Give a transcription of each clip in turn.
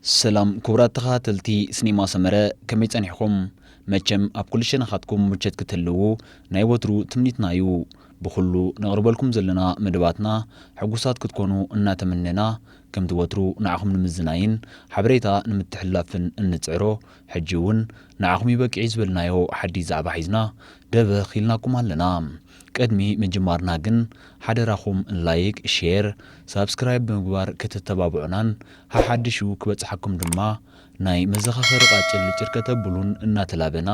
ሰላም ክቡራት ተኸታተልቲ ሲኒማ ሰመረ፣ ከመይ ጸኒሕኩም? መቸም ኣብ ኩሉ ሸነኻትኩም ምቸት ክትህልዉ ናይ ወትሩ ትምኒትና እዩ። ብኹሉ ነቕርበልኩም ዘለና መደባትና ሕጉሳት ክትኮኑ እናተመነና፣ ከምቲ ወትሩ ንዓኹም ንምዝናይን ሓበሬታ ንምትሕልላፍን እንጽዕሮ፣ ሕጂ እውን ንዓኹም ይበቅዕ ዝበልናዮ ሓድሽ ዛዕባ ሒዝና ደበኽ ኢልናኩም ኣለና። ቅድሚ ምጅማርና ግን ሓደራኹም ላይክ፣ ሼር፣ ሳብስክራይብ ብምግባር ክትተባብዑናን ሓሓድሹ ክበጽሓኩም ድማ ናይ መዘኻኸሪ ቃጭል ጭር ከተብሉን እናተላበና፣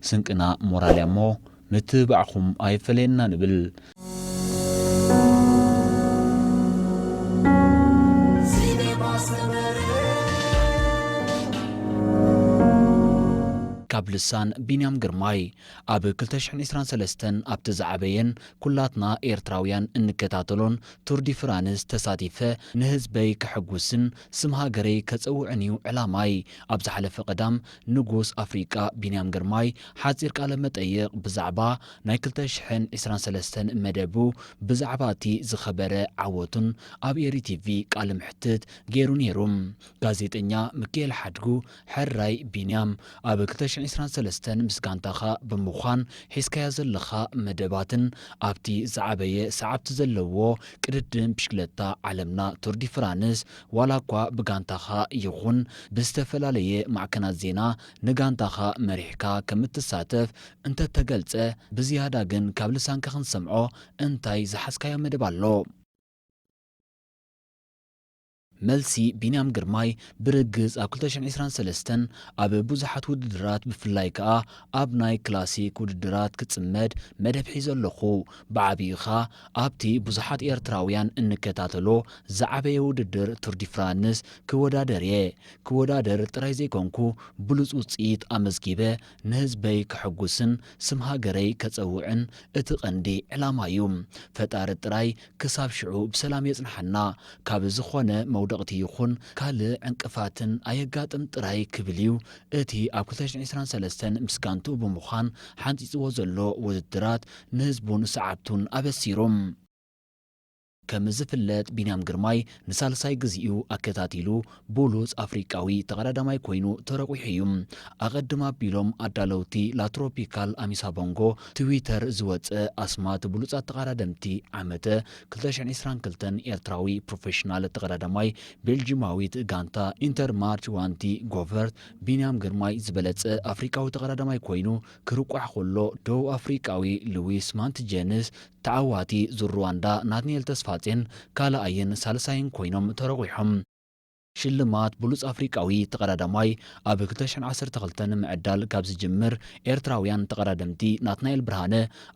ስንቅና ሞራል እያ እሞ ምትብባዕኹም ኣይፈለየና ንብል። ካብ ልሳን ቢንያም ግርማይ። ኣብ ክልተ ሽሕን ዕስራን ሰለስተን ኣብቲ ዝዓበየን ኩላትና ኤርትራውያን እንከታተሎን ቱር ዲ ፍራንስ ተሳቲፈ ንህዝበይ ከሐጉስን ስም ሃገረይ ከጸውዕን እዩ ዕላማይ። ኣብ ዝሓለፈ ቀዳም ንጉስ ኣፍሪቃ ቢንያም ግርማይ ሓጺር ቃለ መጠይቕ ብዛዕባ ናይ ክልተ ሽሕን ዕስራን ሰለስተን መደቡ፣ ብዛዕባ እቲ ዝኸበረ ዓወቱን ኣብ ኤሪ ቲቪ ቃለ ምሕትት ገይሩ ነይሩ። ጋዜጠኛ ሚካኤል ሓድጉ፣ ሕራይ ቢንያም፣ ኣብ ክልተ ሽሕን ዕስራን ሰለስተን ምስ ጋንታኻ ብምዃን ሒዝካዮ ዘለኻ መደባትን ኣብቲ ዝዓበየ ሰዓብቲ ዘለዎ ቅድድም ብሽክለታ ዓለምና ቱር ዲ ፍራንስ፣ ዋላ እኳ ብጋንታኻ ይኹን ብዝተፈላለየ ማዕከናት ዜና ንጋንታኻ መሪሕካ ከም እትሳተፍ እንተተገልጸ፣ ብዝያዳ ግን ካብ ልሳንካ ክንሰምዖ እንታይ ዝሓዝካዮ መደብ ኣሎ? መልሲ፣ ቢንያም ግርማይ ብርግጽ ኣብ ክልተ ሽሕን ዕስራን ሰለስተን ኣብ ብዙሓት ውድድራት፣ ብፍላይ ከኣ ኣብ ናይ ክላሲክ ውድድራት ክጽመድ መደብ ሒዘ ኣለኹ። ብዓቢኡ ኸኣ ኣብቲ ብዙሓት ኤርትራውያን እንከታተሎ ዝዓበየ ውድድር ቱር ዲ ፍራንስ ክወዳደር እየ። ክወዳደር ጥራይ ዘይኮንኩ፣ ብሉጽ ውጽኢት ኣመዝጊበ ንህዝበይ ከሐጉስን ስም ሃገረይ ከጸውዕን እቲ ቀንዲ ዕላማ እዩ። ፈጣሪ ጥራይ ክሳብ ሽዑ ብሰላም የጽንሓና፣ ካብ ዝኾነ መውደቕቲ ይኹን ካልእ ዕንቅፋትን ኣየጋጥም ጥራይ ክብል እዩ እቲ ኣብ ክልተ ሽሕን ዕስራን ሰለስተን ምስ ጋንትኡ ብምዃን ሓንጺጽዎ ዘሎ ውድድራት ንህዝቡን ሰዓብቱን ኣበሲሩ። ከም ዝፍለጥ፣ ቢንያም ግርማይ ንሳልሳይ ግዜኡ ኣከታቲሉ ብሉጽ ኣፍሪቃዊ ተቐዳዳማይ ኮይኑ ተረቑሑ እዩ። ኣቐድም ኣቢሎም ኣዳለውቲ ላትሮፒካል ኣሚሳ ቦንጎ ትዊተር ዝወጸ ኣስማት ብሉጻት ተቐዳደምቲ ዓመተ ክልተ ሽሕን ዕስራን ክልተን ኤርትራዊ ፕሮፌሽናል ተቐዳዳማይ ቤልጂማዊት ጋንታ ኢንተርማርች ዋንቲ ጎቨርት ቢንያም ግርማይ ዝበለጸ ኣፍሪቃዊ ተቐዳዳማይ ኮይኑ ክርቋሕ ከሎ፣ ደቡብ ኣፍሪቃዊ ሉዊስ ማንትጀንስ ተዓዋቲ ዙር ሩዋንዳ ናትናኤል ተስፋጼን ካልኣይን ሳልሳይን ኮይኖም ተረቑሖም። ሽልማት ብሉጽ ኣፍሪቃዊ ተቐዳዳማይ ኣብ ክልተ ሽሕን ዓሰርተ ክልተን ምዕዳል ካብ ዝጅምር፣ ኤርትራውያን ተቐዳደምቲ ናትናኤል ብርሃነ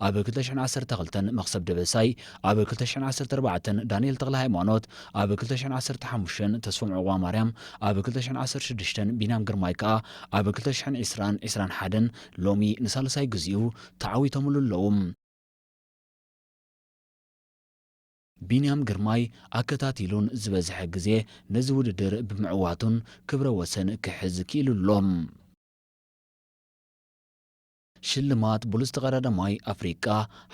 ኣብ ክልተ ሽሕን ዓሰርተ ክልተን፣ መኽሰብ ደበሳይ ኣብ ክልተ ሽሕን ዓሰርተ ኣርባዕተን፣ ዳንኤል ተኽለሃይማኖት ኣብ ክልተ ሽሕን ዓሰርተ ሓሙሽተን፣ ተስፎም ዑቕባማርያም ኣብ ክልተ ሽሕን ዓሰርተ ሽዱሽተን፣ ቢንያም ግርማይ ከኣ ኣብ ክልተ ሽሕን ዕስራን፣ ዕስራን ሓደን ሎሚ ንሳልሳይ ግዜኡ ተዓዊቶምሉ ኣለዉ። ቢንያም ግርማይ ኣከታቲሉን ዝበዝሐ ግዜ ነዚ ውድድር ብምዕዋቱን ክብረ ወሰን ክሕዝ ክኢሉ ኣሎ። ሽልማት ብሉጽ ተቐዳዳማይ ኣፍሪቃ፣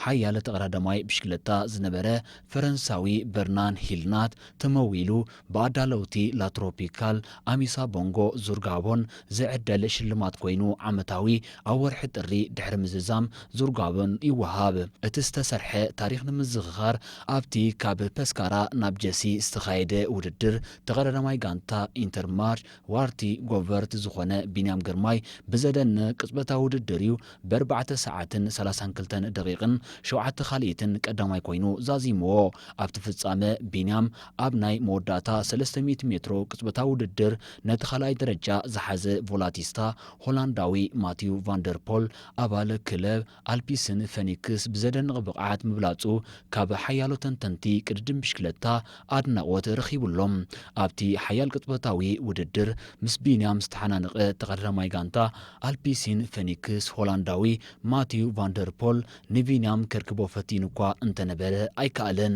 ሓያል ተቐዳዳማይ ብሽክለታ ዝነበረ ፈረንሳዊ በርናን ሂልናት ተመዊሉ ብኣዳለውቲ ላትሮፒካል ኣሚሳ ቦንጎ ዙር ጋቦን ዝዕደል ሽልማት ኮይኑ፣ ዓመታዊ ኣብ ወርሒ ጥሪ ድሕሪ ምዝዛም ዙር ጋቦን ይወሃብ። እቲ ዝተሰርሐ ታሪኽ ንምዝኽኻር፣ ኣብቲ ካብ ፐስካራ ናብ ጀሲ ዝተኻየደ ውድድር፣ ተቐዳዳማይ ጋንታ ኢንተርማርች ዋርቲ ጎቨርት ዝኾነ ቢንያም ግርማይ ብዘደንቕ ቅጽበታዊ ውድድር እዩ ብኣርባዕተ ሰዓትን ሰላሳን ክልተን ደቂቕን ሸውዓተ ካልኢትን ቀዳማይ ኮይኑ ዛዚምዎ። ኣብቲ ፍጻመ ቢንያም ኣብ ናይ መወዳእታ ሰለስተ ሚእቲ ሜትሮ ቅጽበታዊ ውድድር ነቲ ካልኣይ ደረጃ ዝሓዘ ቮላቲስታ ሆላንዳዊ ማቲው ቫንደርፖል ኣባል ክለብ ኣልፒስን ፈኒክስ ብዘደንቕ ብቕዓት ምብላጹ ካብ ሓያሎ ተንተንቲ ቅድድም ብሽክለታ ኣድናቖት ረኺቡሎም። ኣብቲ ሓያል ቅጽበታዊ ውድድር ምስ ቢንያም ዝተሓናነቐ ተቐዳዳማይ ጋንታ ኣልፒሲን ፈኒክስ ሆላንዳዊ ማቲው ቫንደርፖል ንቢንያም ከርክቦ ፈቲኑ እኳ እንተነበረ ኣይከኣለን።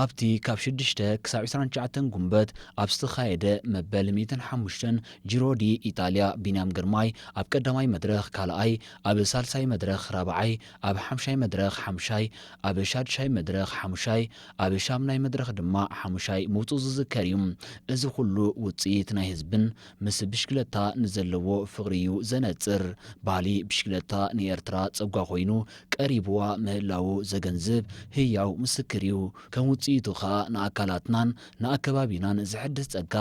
ኣብቲ ካብ ሽዱሽተ ክሳብ ዕስራን ትሽዓተን ጉንበት ኣብ ዝተኻየደ መበል ሚእትን ሓሙሽተን ጂሮ ዲ ኢጣልያ፣ ቢንያም ግርማይ ኣብ ቀዳማይ መድረኽ ካልኣይ፣ ኣብ ሳልሳይ መድረኽ ራብዓይ፣ ኣብ ሓምሻይ መድረኽ ሓምሻይ፣ ኣብ ሻድሻይ መድረኽ ሓሙሻይ፣ ኣብ ሻምናይ መድረኽ ድማ ሓሙሻይ ምውፅኡ ዝዝከር እዩ። እዚ ኩሉ ውፅኢት ናይ ህዝብን ምስ ብሽክለታ ንዘለዎ ፍቕሪ እዩ ዘነፅር። ባህሊ ብሽክለታ ንኤርትራ ፀጓ ኮይኑ ቀሪብዋ ምህላዉ ዘገንዝብ ህያው ምስክር እዩ። ከም ውፅኢቱ ኸኣ ንኣካላትናን ንኣከባቢናን ዘሐድስ ጸጋ፣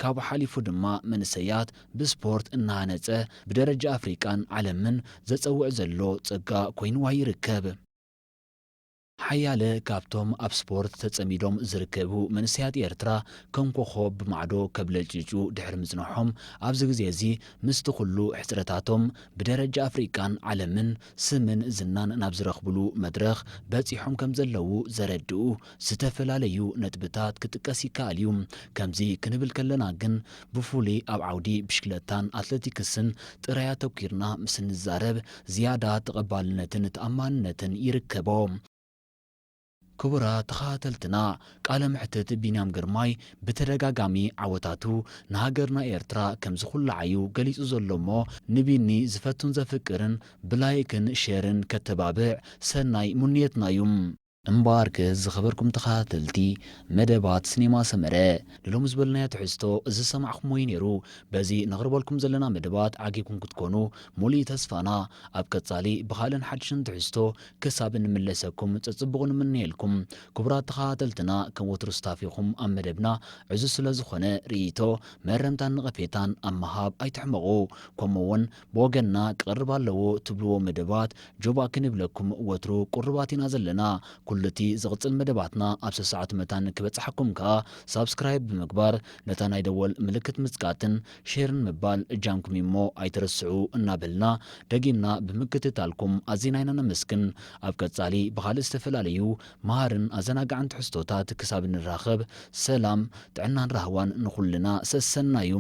ካብኡ ሓሊፉ ድማ መንእሰያት ብስፖርት እናሃነጸ ብደረጃ ኣፍሪቃን ዓለምን ዘጸውዕ ዘሎ ጸጋ ኮይንዋ ይርከብ። ሓያለ ካብቶም ኣብ ስፖርት ተጸሚዶም ዝርከቡ መንእሰያት ኤርትራ ከም ኮኾብ ብማዕዶ ከብለጭልጩ ድሕሪ ምጽንሖም፣ ኣብዚ ግዜ እዚ ምስቲ ኩሉ ሕጽረታቶም ብደረጃ ኣፍሪቃን ዓለምን ስምን ዝናን ናብ ዝረኽብሉ መድረኽ በጺሖም ከም ዘለዉ ዘረድኡ ዝተፈላለዩ ነጥብታት ክጥቀስ ይከኣል እዩ። ከምዚ ክንብል ከለና ግን ብፍሉይ ኣብ ዓውዲ ብሽክለታን ኣትለቲክስን ጥራይ ኣተኲርና ምስ እንዛረብ ዝያዳ ተቐባልነትን ተኣማንነትን ይርከቦ። ክቡራት ተኸታተልትና፣ ቃለ መሕትት ቢንያም ግርማይ ብተደጋጋሚ ዓወታቱ ንሃገርና ኤርትራ ከም ዝኹልዓዩ ገሊጹ ዘሎ እሞ፣ ንቢኒ ዝፈቱን ዘፍቅርን ብላይክን ሼርን ከተባብዕ ሰናይ ምንዮትና እዩ። እምበኣርከ ዝኸበርኩም ተኸታተልቲ መደባት ሲኔማ ሰመረ፣ ንሎሚ ዝበልናዮ ትሕዝቶ እዚ ዝሰማዕኩሞ እዩ ነይሩ። በዚ ነቕርበልኩም ዘለና መደባት ዓጊብኩም ክትኮኑ ሙሉእ ተስፋና። ኣብ ቀጻሊ ብኻልእን ሓድሽን ትሕዝቶ ክሳብ እንምለሰኩም ጸጽቡቑ ንምነየልኩም። ክቡራት ተኸታተልትና፣ ከም ወትሩ ስታፊኹም ኣብ መደብና ዕዙዝ ስለ ዝኾነ ርእይቶ፣ መረምታን ነቐፌታን ኣብ ምሃብ ኣይትሕመቑ። ከምኡ'ውን ብወገንና ክቐርብ ኣለዎ ትብልዎ መደባት ጆባእ ክንብለኩም ወትሩ ቅሩባት ኢና ዘለና። ኩሉቲ ዝቕጽል መደባትና ኣብ ሰሰዓቱ መታን ክበጽሓኩም ከኣ ሳብስክራይብ ብምግባር ነታ ናይ ደወል ምልክት ምጽቃጥን ሼርን ምባል እጃምኩም እሞ ኣይትረስዑ እናበልና ደጊምና ብምክትታልኩም ኣዚና ኢና ነመስግን። ኣብ ቀጻሊ ብኻልእ ዝተፈላለዩ መሃርን ኣዘናጋዕን ትሕዝቶታት ክሳብ እንራኸብ ሰላም፣ ጥዕናን ራህዋን ንኹልና ሰሰናዩ።